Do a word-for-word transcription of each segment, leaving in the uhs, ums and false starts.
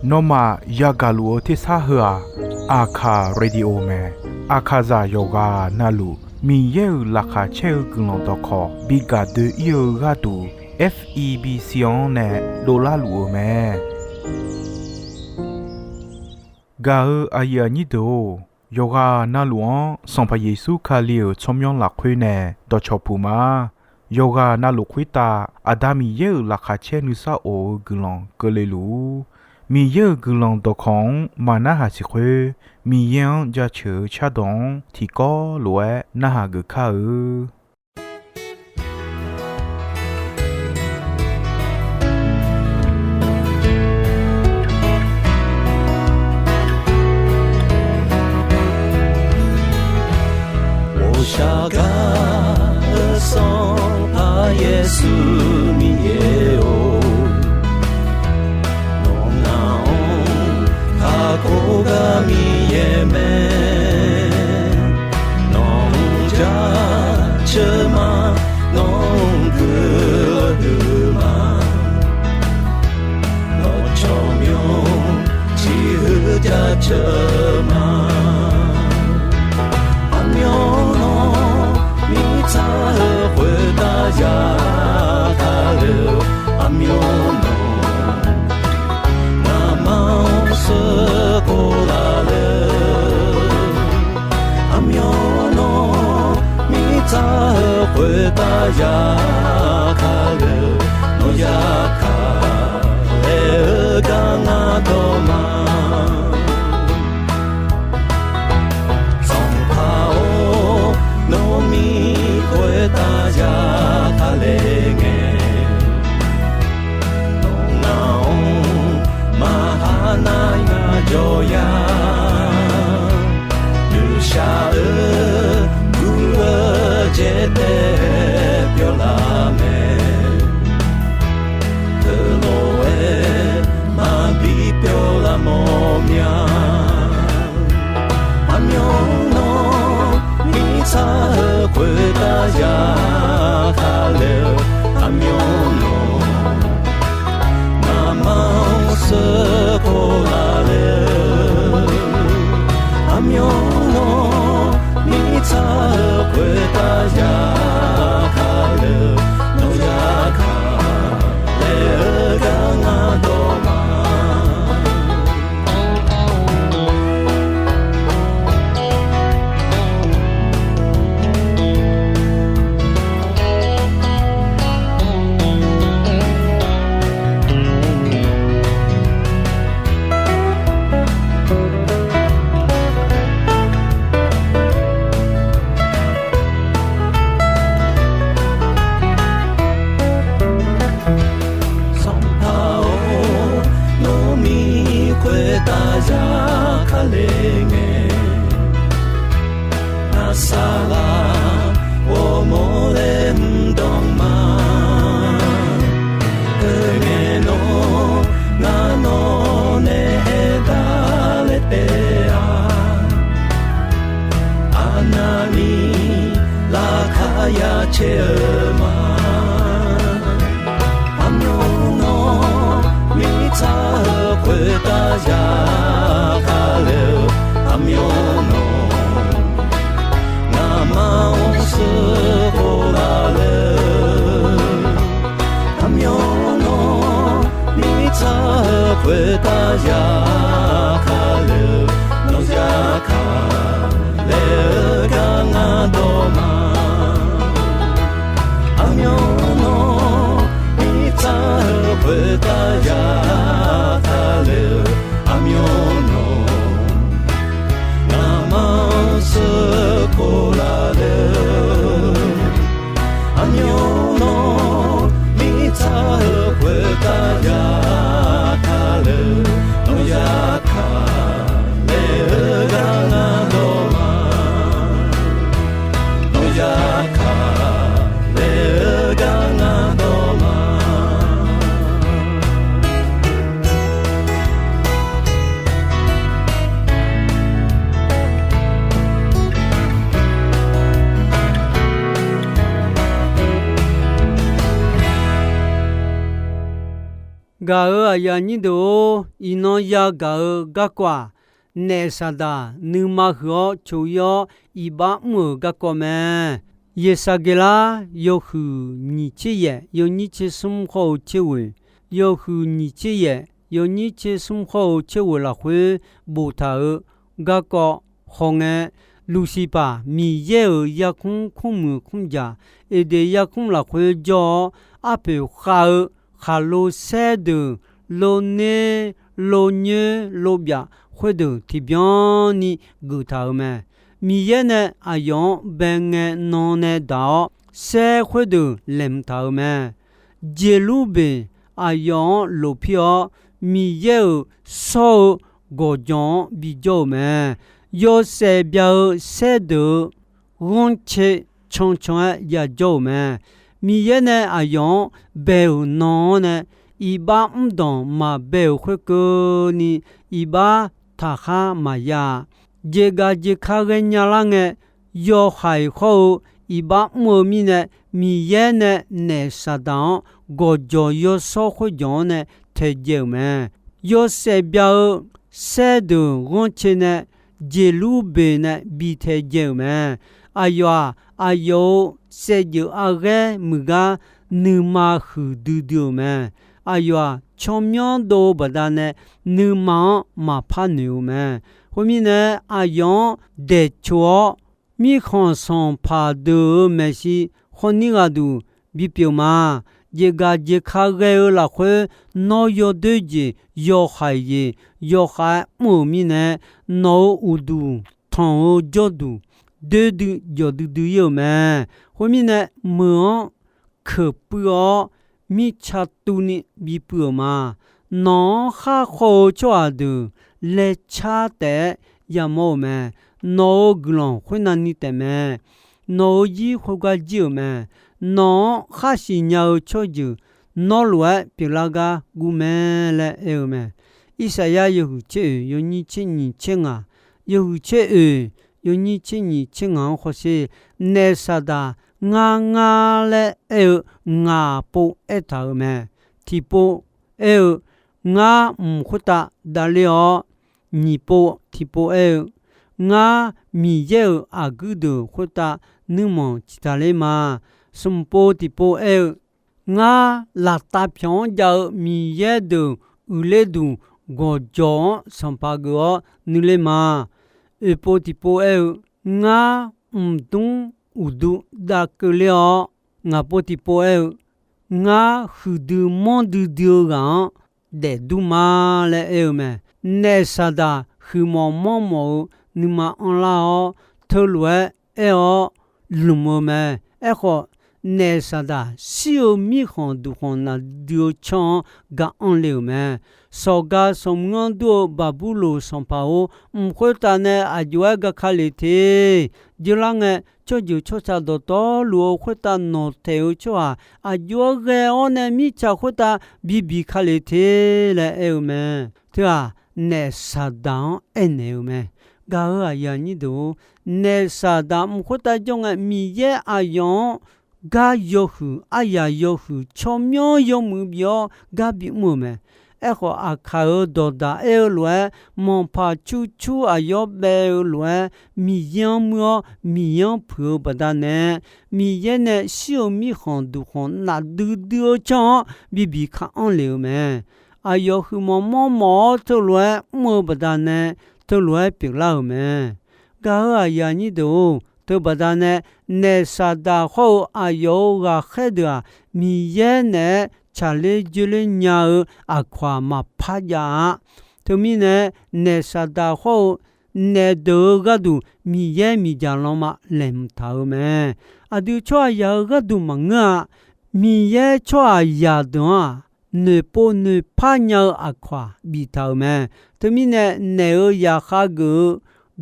Nawmaf yagaq luf-eu tersar heu-aq, Aqkaq Radio mae. Aqkaqzaq yawqghaq navluf Miqyaer-euq laqkhaq caer-eu guiqlanq dawqkawq bi gaq doe-ir-eu gharduq, F E B C-anr nae dovlar luf-euq mae. Gaq-eu aqyuif aqnyir deuq-or, yawqghaq navluf-anr Sanqpaq Yeqsur Kali-euq tsawrmyanr lafkhoer nae dawqcawq puq ma. Yawqghaq navluf khoertav Aqda Miqyaer-euq laqkhaq caer nuisar of-eu guiqlanq keuvle luf-ur. Miqyaer-euq guiqlanq dawqkawq-anr maqnarhaq siq khoer, Miqyaer-anr jaceuq-eu cardawq-anr tiqkawv lof-aer narhaq geuf kar-eu. Ghoqshaq gar-eu Sanqpaq Yeqsur Miqyaer-or, nawq ngaq-anr kakhof gar Miqyaer mae. Nawq-anr jaceuq ma, nawq-anr guiqlanq huiq ma. Nawq tsawrmyanr tiq huiq jaceuq ma. Aqmyanluf mirtsaq-eu khoertav ya kale-eu, aqmyanluf ngamaf-anr sheuqkhof laf le. Aqmyanluf mirtsaq-eu khoertav ya kale-eu, nawq ya kale-eu gar ngar dawq ma. Sanqpaq-or, nawmir khoertav ya kale ngae, nawq ngaq-anr maqha nar ngaq jawr ya. Ghoqshaq-eu gur-eu jaetae pyawlaf mae. Teulof-aer maqbi pyawlaf mawf mya. Aqmyanluf mirtsaq-eu khoertav ya kale-eu, aqmyanluf ngamaf-anr sheuqkhof laf le-eu, aqmyanluf mirtsaq-eu khoertav ya kale-eu, nawq ya kale-eu gar ngar dawq ma. Sanqpaq-or, nawmir khoertav ya kale ngae, ngar saqlaq ghawrmawr laer mr dawq ma. Teungae nawr ngar nawq nae aerdar laer taef-a. Aqnavni laqkhaq ya caer-eu ma. Aqmyanluf mirtsaq-eu khoertav ya kale-eu, aqmyanluf ngamaf-anr sheuqkhof laf le-eu, aqmyanluf mirtsaq-eu khoertav ya kale-eu, nawq ya kale-eu gar ngar dawq ma. Aqmyanluf mirtsaq-eu khoertav ya kale-eu, aqmyanluf ngamaf-anr sheuqkhof laf le-eu, aqmyanluf mirtsaq-eu khoertav ya kale-eu, nawq ya kale-eu gar ngar dawq ma. Nawq ya kale-eu gar ngar dawq ma. Gaq-euq aqyuif aqnyir deuq-or, iqnan yagaq-eu garkawv-aq, naef Saqdaq nuima huiq-awr coq-ir-awr iqbax mr-euq garkawv mae. Yeqsaqgeqlar yawhuiq nyiq tser yaef yawnyir tser smr khawr-eu tser ghoeq, yawhuiq nyiq tser yaef yawnyir tser smr khawr-eu tser ghoeq lafkhoer boftaq-euq garkawv hawngae, Luqsiqpaq Miqyaer-euq yarkmr kmrmuiq kmrjaq, Eqdeq yarkmr lafkhoer jawr-awr, arpoeq khav-eu khaqlo saer deuq, lo ner, lo nyoer, lo byaf khoerdeuq tiqbyan ni geuf taq-euq mae. Miqyaer nae aqyawf-anr bae ngae nan nae daq-awr, saer khoerdeuq laeqhmq taq-euq mae. Jeqlurbeq aqyawf-anr loqpir-awr, Miqyaer-euq shawr-eu gawqjawq-anr bijawr-euq mae. Yawshaef bya-eu saerdeuq-eu ghanrcae cancan-aer yajawr-euq mae. Miqyaer nae aqyawf-anr bae-euq nan-anr nae, iqbax mrdanq maqbae-euq khoerkeuvni, iqbax taqkhar maqya-a. Jeqgaf jeqka ghaenya lar ngae, yawhaiq hawr-eu iqbax mr-eu mirnae, Miqyaer nae naef Saqdaq-anr gawqjawq yawshawr khoerjawq-anr nae taedzae-euq mae. Yawshaef bya-eu saerdeuq ghanrcae nae jeqlur beq nae bi taedzae-euq mae. Aqyawf-aq, aqyawf-euq saevdzeuf arghaer muiqgar nuima huiqdui dui-euq mae. Aqyawf-aq, tsawrmyanr dov-eu baqdanae nuima-anr maqpar noeq-eu mae. Khoermirnae, aqyawf-anr daeqcoq-awr, mirkhanq sanqpaq deuq-euq maeqshi khawrnir ghaqduq bipyeuf ma. Jeqgaq jeqka ghae-eu lafkhoer, nawr yawdoer jeq yawhaiq jeq yawkhav-aer mr-euq mirnae, nawq-euq uqduq tanq-eu jawrduq doer dui jawq duidui-ir-euq mae. Khoermirnae, meuq-anr keuq puiv-awr, mirtsa tuvni bipuiv-euq ma. Nawq-anr khar khawr-eu tsawrhaq deuq laecar taef-aer yamawr-euq mae. Nawq-euq guiqlanq khoernavni taefmae. Nawq-euq zir khoergar jir-euq mae. Nawq-anr khar siqnya-eu tsawrjeuq nawr lof-aer pyeuflar gar guv mae laer aer-eu mae. Irsaqyar yawhuiq tser oeq yawnyir tser nyiq tser ngaq, yawhuiq tser oeq yawnyir tser nyiq tser ngaq-anr hawsher. Naef Saqdaq ngar ngar laer aer-eu ngaq pov aertaq-euq mae. Tiqpov aer-eu, ngar mq khoertav davler-awr, nyiq pov tiqpov aer-eu, ngar Miqyaer-euq aqguir deuq khoertav nuirmanq ciq taqler ma. Smq pov tiqpov aer-eu, ngar laftav pyawq-anr jav-eu Miqyaer deuq uiqler duq gawqjawq-anr sanqpaq geuf-awr nuiler ma. Oeqpov tiqpov aer-eu, ngar mqdmr uqduq dav keuvler-awr, ngaqpov tiqpov aer-eu, ngar huiqdui manrdui dui-eu ghaq-anr daefdur ma laer aer-eu mae. Naef Saqdaq huiqmawf manrmawf-eu nuima anrlar-awr, teulof-aer aer-awr lmq-eu mae. Aerkhawf, naef Saqdaq shir-eu mirkhanq duqkhanq nafdui-eu canr-anr ga anr le-euq mae. Sawqga sanqmq-anr dur-eu Baqburloq sanqpaq-or, mq khoertav nae aqjox-aer ga ka lef te. Jeurlar ngae, tsawrjeuq tsawrca dawqtawvluf-eu khoertav nawqtaeq-eu tsawrhaq aqjox-aer ghae-awr nae mirtsaq khoertav bibiq ka lef te laer aer-eu mae. Teu-aq, naef Saqdaq-anr aernaeq-eu mae. Gaq-euq aqyuif aqnyir deuq-or, naef Saqdaq mq khoertav jawr ngae, Miqyaer aqyawf-anr gar yawhuiq aryaq yawhuiq tsawrmyanr yawmuiq bif-awr gar bimr-euq mae. Aerkhawf, aqkaq-euq dawqdaq aer-eu lof-aer, manqpaq cur cur aqyawf bae-eu lof-aer, Miqyaer-anr muir-awr Miqyaer-anr puiq-eu baqdanae, Miqyaer nae shir-eu mirkhanq duqkhanq nafdui dui-eu canr-anr bibiq ka anr lef-eu mae. Aqyawf huiqmawf manrmawf-awr teulof-aer mr-eu baqdanae, teulof-aer pyeuflar-euq mae. Gaq-euq aqyuif aqnyir deuq-or, teubaqdanae naef Saqdaq hawr-eu aqyawf-euq ghaqkhaer deuq-aq, Miqyaer naeq-aer tsaqler joerler nya-eu aqkawq-aq maqpar jav-a. Teumirnae, naef Saqdaq hawr-eu naef deuq-euq gharduq Miqyaer miqdzaq lanma laeqhmq taq-euq mae. Aqdui tsawrhaqzaq-euq gharduq maqngeur-a. Miqyaer tsawrhaqzaq deuq-anr-aq, noeqpov noeqpar nya-eu aqkawq-aq biftaq-euq mae. Teumirnae, naef-euq zaqkhav geuf-eu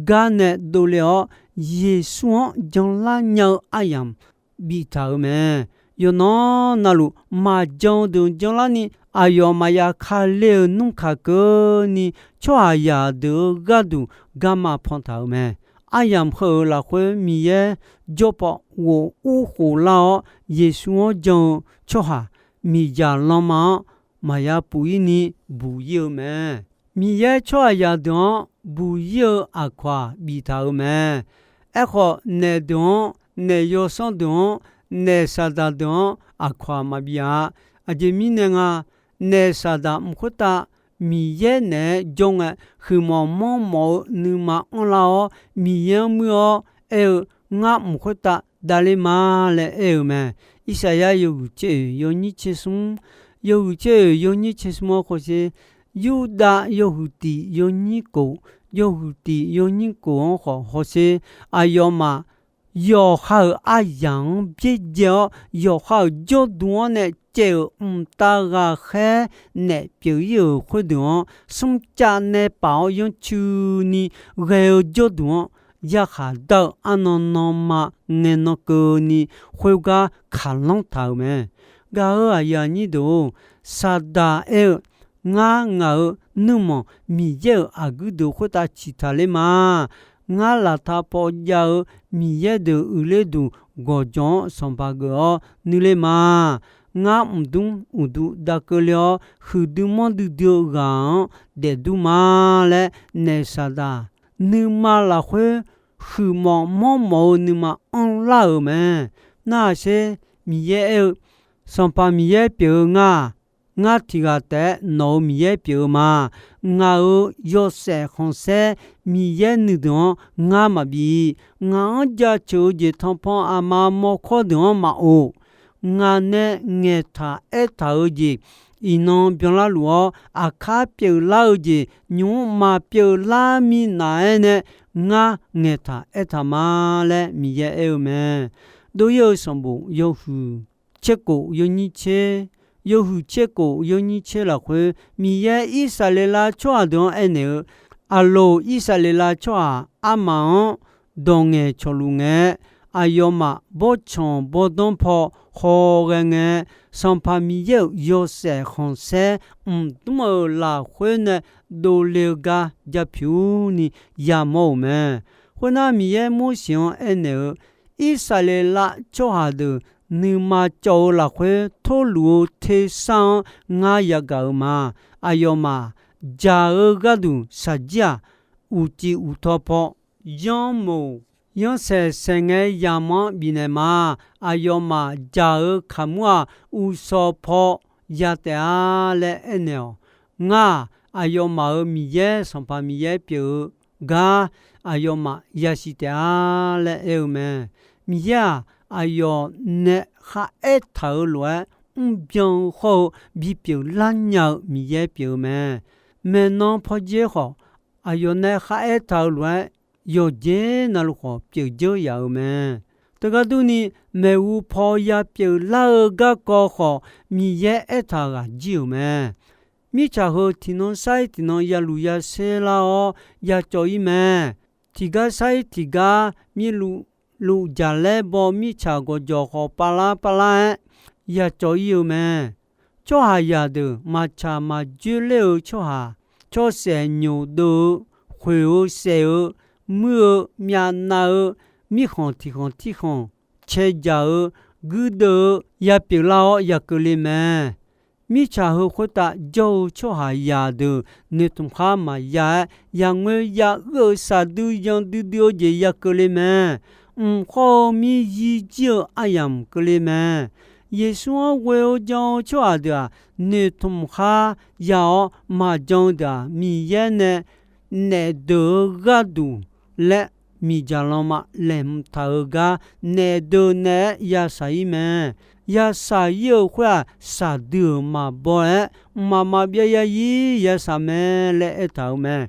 gar nae dovle-awr, Yeqsur-anr janlar nya-eu aryamq biftaq-euq mae. Yawqnan navluf maqjan-eu deuq janlarni, aqyawf maqya kale-euq nmr kaq keuvni, tsawrhaqzaq deuq-euq gharduq garma pantaq-euq mae. Aryamq heu-euq lafkhoer Miqyaer jawrpaw ghof urkhof lar-awr, Yeqsur-anr jan-eu tsawrhaq miqdzaq lanma-anr maqya puq-ir ni buq-ir-eu mae. Miqyaer tsawrhaqzaq deuq-anr buq-ir-eu aqkawq-aq biftaq-euq mae. Aerkhawf, naeq deuq-anr, naeq yawsanr deuq-anr, naeq saqdaq deuq-anr aqkawq-aq maqbif-a. Aqjeq mirnae nga, naeq saqdaq mq khoertav Miqyaer naeq-aer jawr ngae, huiqmawf manrmawf-eu nuima anrlar-awr, Miqyaer-anr muir-awr aer-eu, Ngar mq khoertav davler ma laer aer-eu mae. Irsaqyar yawhuiq tser oeq yawnyir tser smr, yawhuiq tser oeq yawnyir tser smr-anr hawsher, Yurdav yawhuiq tiq yawnyir kof, yawhuiq tiq yawnyir kof-anr khawf hawsher, aqyawfmaf yawqha-euq aryaq-anr byaerdzae-awr, yawqha-euq jawrduq-anr nae caev-euq mqtav ghaqkhaer naef pyeuf-ir-euq khoerdeuq-anr, smrcav nae paf-awr yanrcuini ghae-eu jawrduq-anr, yarkhaq dar-eu arnan nanma ngaenan keuvni khoergar kaqlanr taq-euq mae. Gaq-euq aqyuif aqnyir deuq-or, Saqdaq aer-eu, Ngar ngaq-euq nuirmanq Miqyaer-euq aqguir deuq khoertav ciqtaq ler ma. Ngar laqta paw jav-eu Miqyaer deuq uiqler duq gawqjawq-anr sanqpaq geuf-awr nuir ler ma. Ngar mqdmr uqduq dav keuvle-awr, huiqdui manrdui dui-eu ghaq-anr daefdur ma laer, naeq saqdaq nuima lafkhoer huiqmawf manrmawf-eu nuima anrlar-euq mae. Narhaq sher, Miqyaer aer-eu, Sanqpaq Miqyaer pyeuf-eu ngar-aq, ngar tiq ghaq taef-aer nawq-euq Miqyaer pyeuf-eu ma. Ngaq-euq yawshaef khanqsaer Miqyaer nuideuq-anr ngar maqbif. Ngaq-anr jaceuq-eu jeq tanqpanq aqma mawrkawr deuq-anr maqof. Ngaq nae ngaeqtaq aertaq-eu jeq iqnan byanlar luf-awr, aqkar pyeuflar-eu jeq nymq-mr maqpyeuf lar minav-aer nae ngar ngaeqtaq aertaq ma laer Miqyaer aer-eu mae. Dov-ir-eu sanqbof yawhuiq tser kof yawnyir tser, yawhuiq tser kof yawnyir tser lafkhoer, Miqyaer Irsaqleqlav tsawrhaq deuq-anr aernaeq-eu, Aqloq Irsaqleqlav tsawrhaq armaf-anr dawq ngaeqcawq luf ngae-aer, aqyawfmaf bawrtsanq bawrdanr paw hawghae ngae, Sanqpaq Miqyaer-euq yawshaef khanqsaer mqdmr-euq lafkhoer nae dovle-eu gar ja pyur ni yamawr-euq mae. Khoernar, Miqyaer Morseq-anr aernaeq-eu, Irsaqleqlav tsawrhaq deuq nuima cawv-eu lafkhoer torluf-eu tersar-anr ngar yagaq-euq ma. Aqyawfmaf jaq-eu gharduq shaqjir-aq, uqcif uqtaw paw yanrmoq yanrsaeq saeq ngae yamq-anr bifnaeq ma. Aqyawfmaf jaq-eu kaqmur-aq, uqshawq paw ya taef-a laer aernaeq-awq. Ngar-aq, aqyawfmaf-euq Miqyaer, Sanqpaq Miqyaer pyeuf-eu gar aqyawfmaf yasiq taef-a laer aer-eu mae. Miqyaer-aq, aqyawf nae kharaer taq-euq lof-aer mrbyan-eu hawr-eu bipyeuf lar nya-eu Miqyaer pyeuf-eu mae. Maeqnan pawdzer khawf, aqyawf nae kharaer taq-euq lof-aer yawqjeq navluf khawf pyeuf dzeur yaf-euq mae. Teugar durni, maeqhu paw ya pyeuf lar-eu garkawv khawf, Miqyaer aertaq ghaq jir-euq mae. Mirtsaq heu tiqnan sar-ir tiqnan ya luf ya ser lar-awr ya cawv-ir mae. Tiqgar sar-ir tiqgar mirluf luf jaqlaer baw mirtsaq gawqjawq khawf pavlar pavlar-aer ya cawv-ir-eu mae. Tsawrhaqzaq deuq maqtsaq maqjoer ler-eu tsawrhaq, tsawrsaef nyoq deuv-eu, khoeq-eu saef-eu, muir-eu myavnav-eu, mirkhanq tiqkhanq tirkhanq cae jaq-eu, guirdeuv-eu ya pyeuflar-awr ya keuvle mae. Mirtsaq heu khoertav jawr-eu tsawrhaqzaq deuq noeqtmq khar maqya-aer, yangoer ya uir-eu saqdui yan duidui-eu jeq ya keuvle mae. Mq khawr-eu mir yir jir-eu aryamq keuvle mae. Yeqsur-anr ghoe-eu jan-eu tsawrhaq deuq-aq, noeqtmq khar ya-awr maqjan-eu deuq-aq, Miqyaer nae naef deuq-eu gharduq laer miqdzaq lanma laeqhmq taq-euq gar naef deuq naeq-aer ya shaq-ir mae. Ya shaq-ir-euq khoer-aq, shaqdui-euq maqbaw-aer, mqmaq maqbyav ya-ir ya shaq mae laer aertaq-euq mae.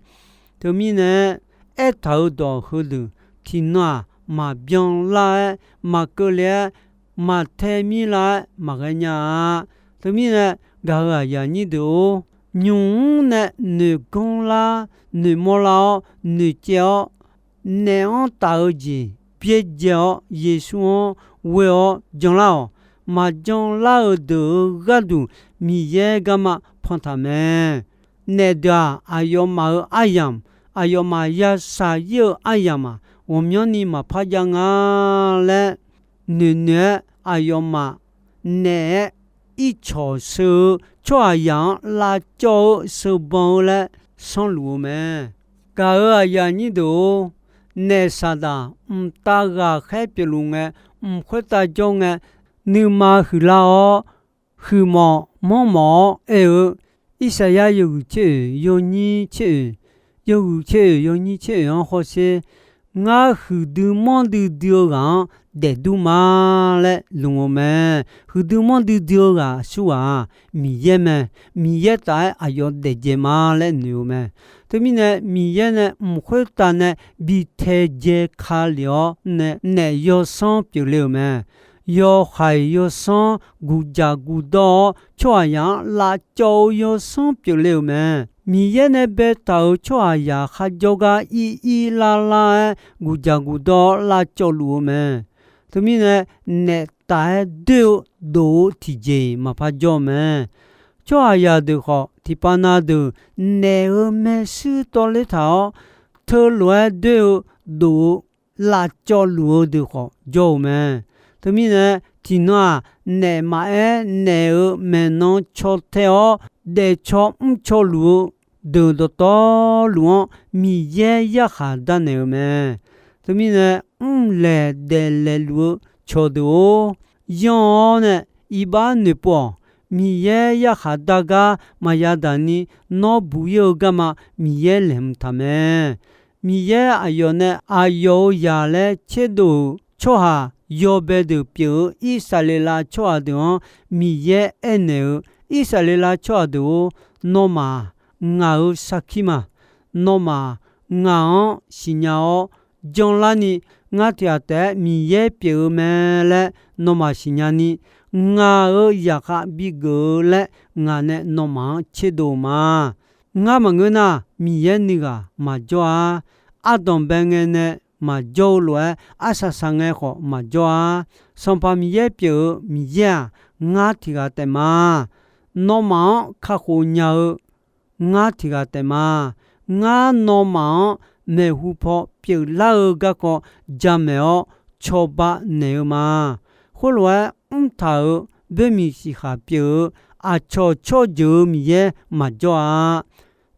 Teumirnae, aertaq-euq dawq heudeuq tiqnan-aq, maqbyan lar-aer, maqkeuvle-aer, maqtae mir lar-aer maqghae nya-a. Teumirnae, gaq-euq aqyuif aqnyir deuq-or, nymq-mr nae noeqganr lar, noeqmawr lar-awr, noeqcaev-awr, naef-anr taf-eu jeq byaerdzae-awr, Yeqsur-anr ghoe-awr janlar-awq. Maqjan lar-eu deuq-euq gharduq Miqyaer garma pantaq mae. Naef deuq-aq, aqyawfmaf-euq aryamq, aqyawfmaf ya shaq-ir-eu aryamq-aq, ghawqmyanrni maqpar jav nga laer noeqnoeq-aer, aqyawfmaf naef-aer ircawq sheu-eu tsawrhaqzaq-anr lavcawv-eu sheubanq-eu laer sanrluf-eu mae. Gaq-euq aqyuif aqnyir deuq-or, naef Saqdaq mqtav ghaqkhaer pyeufluf ngae, mq khoertav jawr ngae, nuima huiqlar-awr, huiqmawf manrmawf-awr aer-eu, Irsaqyar yawhuiq tser oeq yawnyir tser oeq, yawhuiq tser oeq yawnyir tser oeq-anr hawsher, ngar huiqdui manrdui dui-eu ghaq-anr daefdur ma laer lmq-eu mae. Huiqdui manrdui dui-eu ghaq aqsurghaq-aq, Miqyaer mae. Miqyaer taf-aer aqyawf daefdzae ma laer noeq-eu mae. Teumirnae, Miqyaer nae mq khoertav nae bi taedzae ka lef-awr nae naef yawsanr pyeufle-euq mae. Yawhaiq yawsanr guqdzaq guqdawr-awr, tsawrhaqzaq-anr lavcawv-eu yawsanr pyeufle-euq mae. Miqyaer nae baetaq-euq tsawrhaqzaq kharjawr gar ir ir lar lar-aer guqdzaq guqdawr-awr lavcawv luf-eu mae. Teumirnae, naef taf-aer doer-eu dof-eu tiqjeq-iq maqpar jawr-eu mae. Tsawrhaqzaq deuq khawf, tiqpav na deuq naef-euq maershuir tawv ler taq-awr, teulof-aer doer-eu dof-eu lavcawv luf-eu deuq khawf jawr-eu mae. Teumirnae, tiqnan-aq, naef maqaer naef-euq maeqnan caw tae-awr, daefcaw mrcaw luf-eu deuq dawqtawvluf-anr Miqyaer yarkhaq darnaeq-eu mae. Teumirnae, mrlaeq daeflaeq luf-eu cawqdeuq-or, yanr-awr nae iqbax noeqpov-awq. Miqyaer yarkhaq dar gar maqya daq ni, nawr buq-ir-eu garma Miqyaer laeqhmq taq mae. Miqyaer aqyawf nae aqyawf-euq zaq laer tserdov-euq tsawrhaq yawbae deuq pyeuf-eu Irsaqleqlav tsawrhaq deuq-anr Miqyaer aernaeq-eu, Irsaqleqlav tsawrhaq deuq-or, nawmaf ngaq-euq sarkir ma. Nawmaf ngaq-anr siqnya-awr janlarni, ngar tiq ghaq taef-aer Miqyaer pyeuf-eu mae laer nawmaf siqnya ni, ngaq-euq zaqkhav bigeuf-eu laer ngaq nae nawmaf-anr tserdov-eu ma. Ngar maqngeur nar, Miqyaer nuighaq maqjawr-a. Ardanqbae ngae nae maqjawr-eu lof-aer, arsaq saq ngae khawf maqjawr-a. Sanqpaq Miqyaer pyeuf-eu Miqyaer-aq, ngar tiq ghaq taef ma. Nawmaf-anr kakhof nya-eu ngar tiq ghaq taef ma. Ngar nawmaf-anr maeqhu paw pyeuflar-eu garkawv jamaeq-awr cawba naeq-eu ma. Khoerlof-aer mrtaq-euq boermiq siqkhaq pyeuf-eu aqcawq tsawrjeuq-eu Miqyaer maqjawr-a.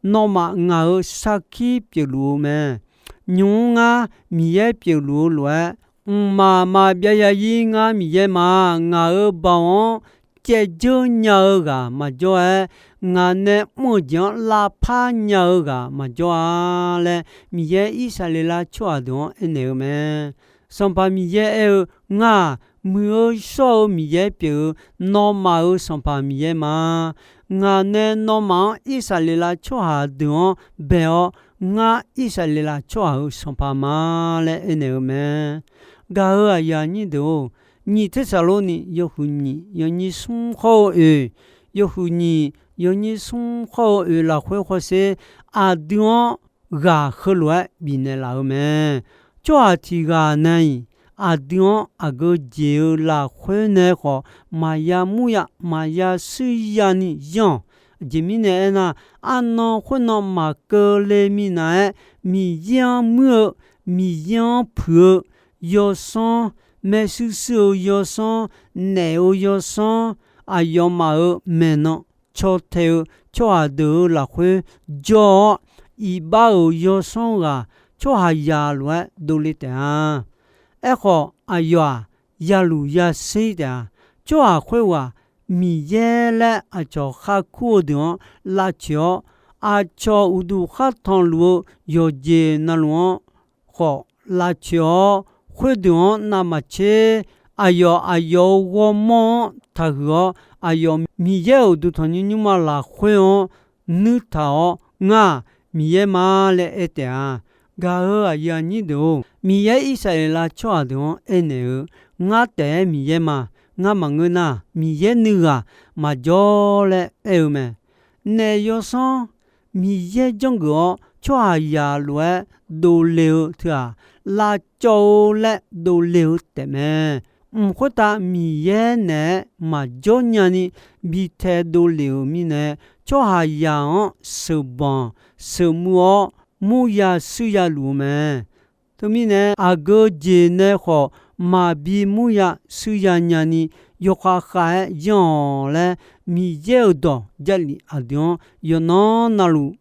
Nawmaf ngaq-euq sarkir pyeufluf-eu mae. Nymq-mr ngar Miqyaer pyeufluf-eu lof-aer, mqmaq maqbyav ya-ir ngar Miqyaer ma. Ngaq-euq baoq-anr caevdzeur nya-eu ghaq maqjawr-aer, ngaq nae mr-euq jeq-anr lavpar nya-eu ghaq maqjawr-a laer, Miqyaer Irsaqleqlav tsawrhaq deuq-anr aernaeq-eu mae. Sanqpaq Miqyaer aer-eu, Ngar-aq, muiq-eu shawr-eu Miqyaer pyeuf-eu, nawmaf-euq Sanqpaq Miqyaer ma. Ngaq nae nawmaf-anr Irsaqleqlav tsawrhaq deuq-anr bae-awr, ngar Irsaqleqlav tsawrhaq-euq Sanqpaq ma laer aernaeq-eu mae. Gaq-euq aqyuif aqnyir deuq-or, nyiq Tersaqlorni yawhuiq nyiq yawnyir smr khawr-eu oeq, yawhuiq nyiq yawnyir smr khawr-eu oeq lafkhoer hawsher, aqdui-anr ghaq heulof-aer bifnaeq laf-eu mae. Tsawrhaq tiq ghaq na-iq aqdui-anr aqgeu jeq-eu lafkhoer nae khawf maqya mur ya, maqya shuir ya ni yanr-awq. Aqjeq mirnae aernar, arnan khoernan maqkeuvle minav-aer, Miqyaer-anr muir-eu, Miqyaer-anr puiq-eu yawsanr, maershuir shuir-eu yawsanr, naef-eu yawsanr, aqyawfmaf-euq maeqnan caw tae-eu tsawrhaq deuq-euq lafkhoer jawr-awr, iqbax-euq yawsanr ghaq tsawrhaqzaq lof-aer dovle taef-a. Aerkhawf, aqyawf-aq, yaluf yasher taef-a. Tsawrhaq khoerghaq Miqyaer laer aqcawq kharkur-eu deuq-anr lavcoeq-awr, aqcawq uqduq khartanq luf-eu yawqjeq navluf-anr khawf lavcoeq-awr, khoerdeuq-anr navmaqtser, aqyawf aqyawf-euq ghawrmawr-anr taqhuiq-awr, aqyawf Miqyaer-euq uqduq tanqnymr nymrma lafkhoer-anr nuirtaq-awr, Ngar-aq, Miqyaer ma laer aer taef-a. Gaq-euq aqyuif aqnyir deuq-or, Miqyaer Irsaqleqlav tsawrhaq deuq-anr aernaeq-eu, Ngar taef-aer Miqyaer ma. Ngar maqngeur nar, Miqyaer nuighaq maqjawr laer aer-eu mae. Naef yawsanr Miqyaer janrgeuf-awr tsawrhaqzaq lof-aer dovle-eu teu-aq, lavcawv-eu laer dovle-eu taefmae. Mq khoertav Miqyaer naeq-aer maqjawr nyani bi tae dovlef-euq mirnae, tsawrhaqzaq-anr sheuqbanq sheuqmuv-awr murya shuirya luf-eu mae. Teumirnae, aqgeu jeq nae khawf maqbi murya shuirya nyani, yawkhav khav-aer yanr-awq laer, Miqyaer-euq dawq Jarlif aqdui-anr yawqnan navluf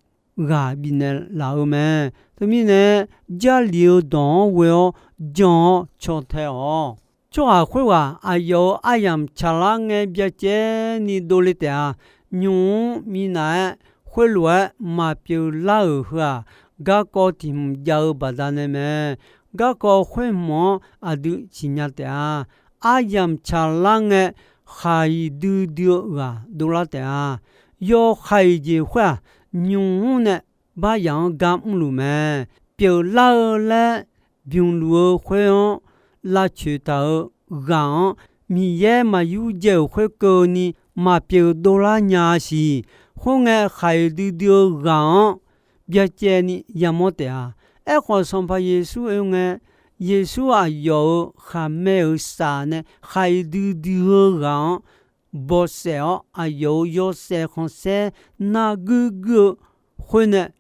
ghaq bifnaeq laf-eu mae. Teumirnae, Jarlif-eu dawq-anr ghoe-awr jan-awr caw tae-awq. Tsawrhaq khoerghaq aqyawf-euq aryamq tsaqlar ngae byacaevni dovle taef-a. Nymq-mr minav-aer khoerlof-aer maqpyeuf lar-euq heu-aq, garkawv tiq hmq jav-eu baqdanae mae. Garkawv khoer hmq-anr aqdui siqnya taef-a. Aryamq tsaqlar ngae, khaq-iq duidui-eu ghaq dovlar taef-a. Yawkhav-iq jeq khoer-aq, nymq-mr nae baryaq-anr gar mrluf mae. Pyeuflar-eu laer bymq luf-eu khoer-anr lavcoeq taq-euq ghaq-anr, Miqyaer maqyur dzae-euq khoerkeuvni maqpyeuf dovlar nya-a siq. Khoerngae, khaq-iq duidui-eu ghaq-anr byacaevni yamawr taef-a. Aerkhawf, Sanqpaq Yeqsur oe ngae, Yeqsur aqyawf-euq khaqmae-euq saf nae khaq-iq duidui-eu ghaq-anr bawsaef-awr, aqyawf-euq yawshaef khanqsaer narguir guir-eu khoer nae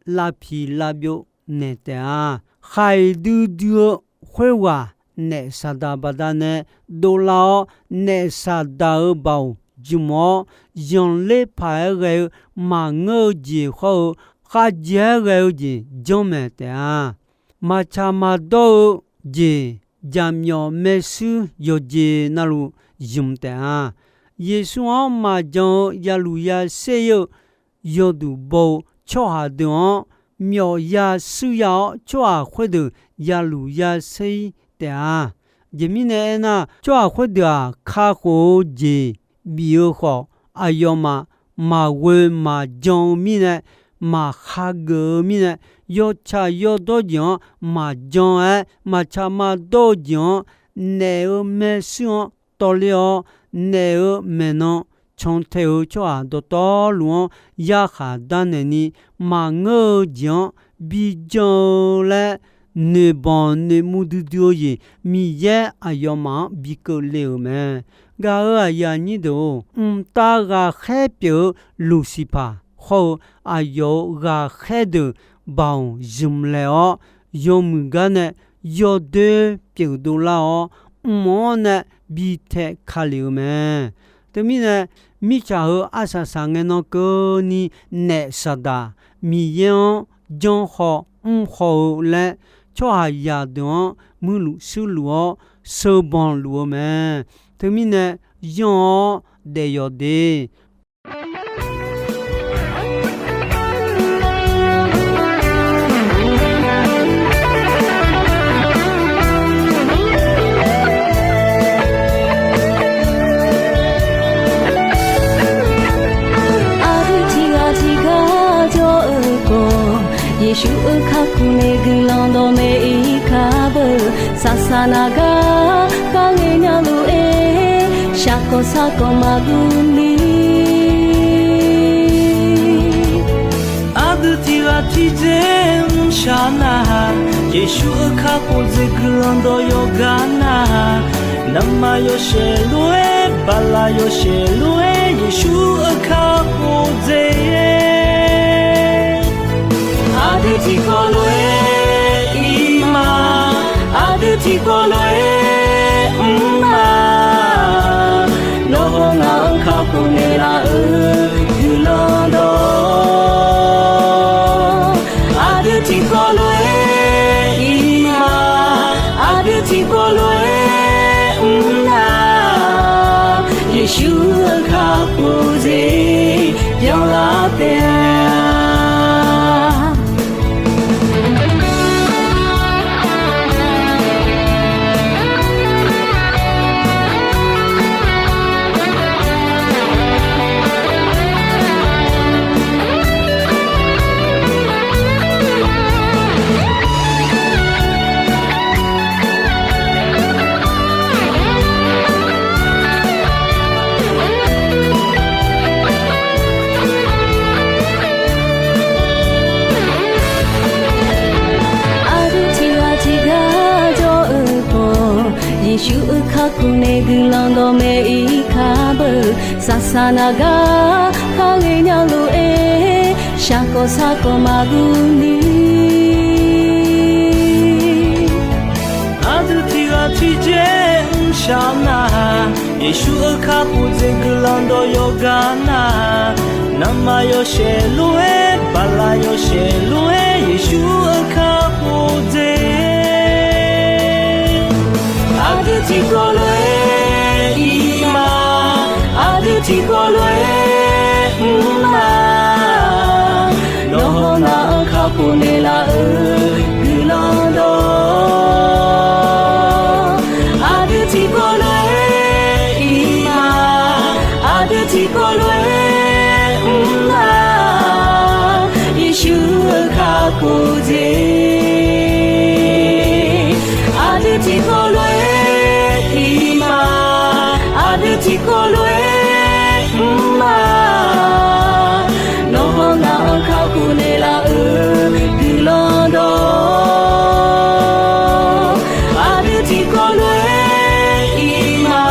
lavpiq lavbyov naeq taef-a. Khaq-iq duidui-eu khoerghaq naef Saqdaq baqdanae dovlar-awr, naef Saqdaq-euq baoq jmq-awr, zanqler paq-aer ghae-eu maqngeur-eu jeq hawr-eu, khavjeq-aer ghae-eu jeq janrmaeq taef-a. Maqtsaq maqdawr-eu jeq, jaqmyawf maershuir yawqjeq navluf zmq taef-a. Yeqsur-anr maqjan-eu yaluf yaser ir-eu yawduq baw-eu tsawrhaq deuq-anr, myawf ya shuir ya-awr, tsawrhaq khoerdeuq yaluf yaser ir taef-a. Aqjeq mirnae aernar, tsawrhaq khoerdeuq-aq, kakhof-eu jeq bif-eu khawf, aqyawfmaf maqghoe maqjan-eu mirnae, maqkhageuf-eu mirnae, yawtsaq yawdawr jeq-anr maqjan-aer, maqtsaq maqdawr-eu jeq-anr naef-eu maershuir-anr tawvler-awr, naef-eu maeqnan cantae-eu tsawrhaq dawqtawvluf-anr yarkhaq darnaeq ni, maqngeur-eu jeq-anr bijan-eu laer, noeqbanq noeqmuv duidui-eu jeq Miqyaer aqyawfmaf-anr bi keuvle-euq mae. Gaq-euq aqyuif aqnyir deuq-or, mqtav ghaqkhaer pyeuf-eu Luqsiqpaq hawr-eu aqyawf-euq ghaqkhaer deuq baoq zmq laeq-awr, yawmuiq gar nae yawdoer pyeuf dovlar-awr, mq-anr nae bi taeq ka lef-eu mae. Teumirnae, mirtsaq heu arsaq saq ngae nan keuvni naef Saqdaq Miqyaer-anr janr haw mr haw-eu laer, tsawrhaqzaq deuq-anr muiluf shuirluf-awr sheubanq luf-eu mae. Teumirnae, yanr-awr daef yawq de. Aqdui tiqghaq tiqgar jawr-eu khawf, Yeqsur-euq kakhof nae guiqlanq dawqmaeq-ir kar beu. Saqsaq naq gar kharghae nya lof-aer, shaqkawq saqkawq maqguv ni. Aqdui tiqghaq tiqjeq mrshaq nar-aq, Yeqsur-euq kakhof dzaeq guiqlanq dawq yawqgar nar-aq, navmaqyawshaef lof-aer, baqlaq yawshaef lof-aer, Yeqsur-euq kakhof dzaeq-aer. Aqdui tiqkawv lof-aer ir ma, aqdui tiqkawv lof-aer mr ma. Nawr-eu ngaq-anr kakhof naeqlaf-euq guiqlanq dawq, aqdui tiqkawv lof-aer ir ma, aqdui tiqkawv lof-aer mr na. Yeqsur-euq kakhof dzaeq byanlar taef-a. Aqdui tiqghaq tiqgar jawr-eu khawf, Yeqsur-euq kakhof nae guiqlanq dawqmaeq-ir kar beu. Saqsaq naq gar kharghae nya lof-aer, shaqkawq saqkawq maqguv ni. Aqdui tiqghaq tiqjeq mrshaq nar-aq, Yeqsur-euq kakhof dzaeq guiqlanq dawq yawqghaq nar, naqma yawshaef lof-aer, baqlaq yawshaef lof-aer, Yeqsur-euq kakhof dzaeq. Aqdui tiqkawv lof-aer ir ma, aqdui tiqkawv lof-aer mr ma. Nawr hawnar-anr kakhof naeqlaf-euq guiqlanq dawq, aqdui tiqkawv lof-aer ir ma, aqdui tiqkawv lof-aer mr ma. Yeqsur-euq kakhof dzaeq, aqdui tiqkawv lof-aer ir ma, aqdui tiqkawv lof-aer mr ma. Nawr hawnar-anr kakhof naeqlaf-euq guiqlanq dawq, aqdui tiqkawv lof-aer ir ma,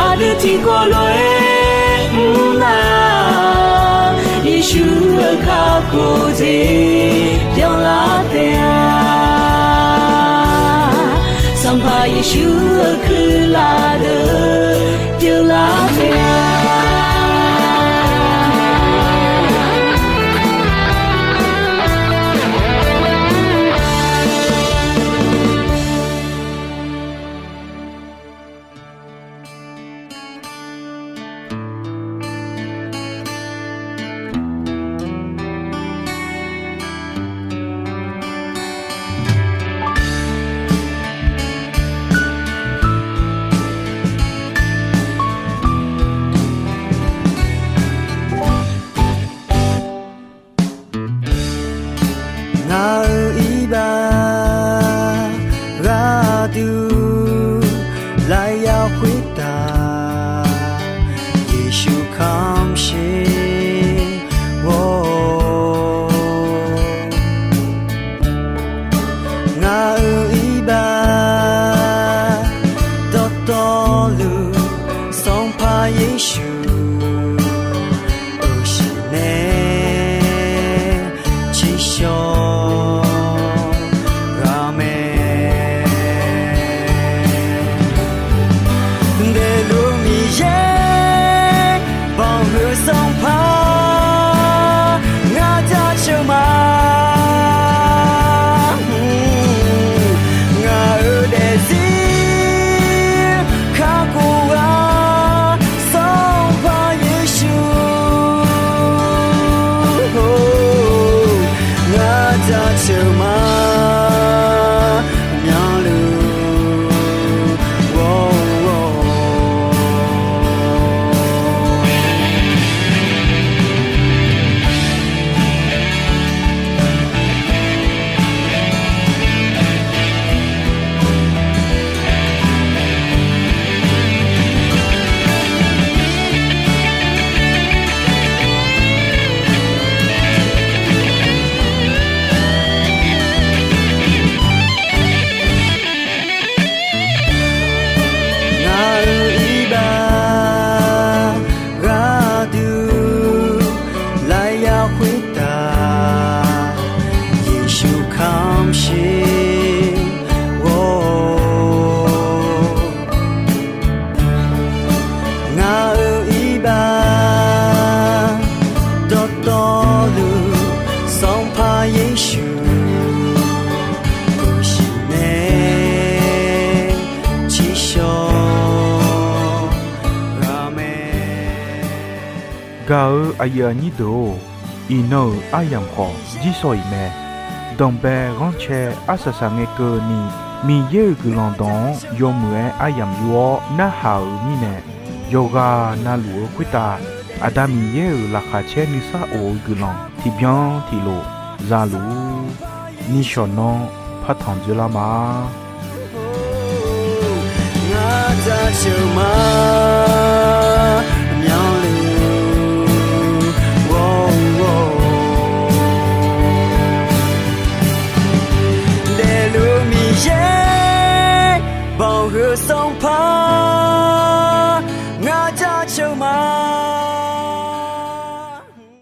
aqdui tiqkawv lof-aer mr ma. Yeqsur-euq kakhof dzaeq byanlar taef-a. Sanqpaq Yeqsur-euq kuirlaf deuq byanlar taef-a. Ngaq-euq iqbax gharduq lafyaq khoertav Yeqsur kamq sher-awr, ngaq-euq iqbax dawqtawvluf Sanqpaq Yeqsur-euq shiqnae tsiqshawq ghaq mae. Daefluf Miqyaer, banqhuiq Sanqpaq, ngar jaceuq ma. Ngaq-euq daefzir kakhof ghaq Sanqpaq Yeqsur, ngar jaceuq ma. Myanluf ghawr-eu Ngaq-euq iqbax gharduq lafyaq khoertav Yeqsur kamq sher-awr, ngaq-euq iqbax dawqtawvluf Sanqpaq Yeqsur-euq shiqnae tsiqshawq ghaq mae. Gaq-eu aqyuif aqnyir deuq-or, iqnan-euq aryamq khawf jirsawq iq mae. Danqbae ghanrcae arsaq saq ngae keuvni, Miqyaer-euq guiqlanq dawq-anr yawmuiq-aer aryamq yur-awr narhaq-euq mirnae, yawqghaq navluf-eu khoertav Aqda Miqyaer-euq laqkhaq caer nuisar of-eu guiqlanq tiqbyan tiqlof zaluf-ur. Nishawq nanr partanq dzoerlar ma. Ngar jaceuq ma. Myanluf ghawr-eu daefluf Miqyaer, banqhuiq Sanqpaq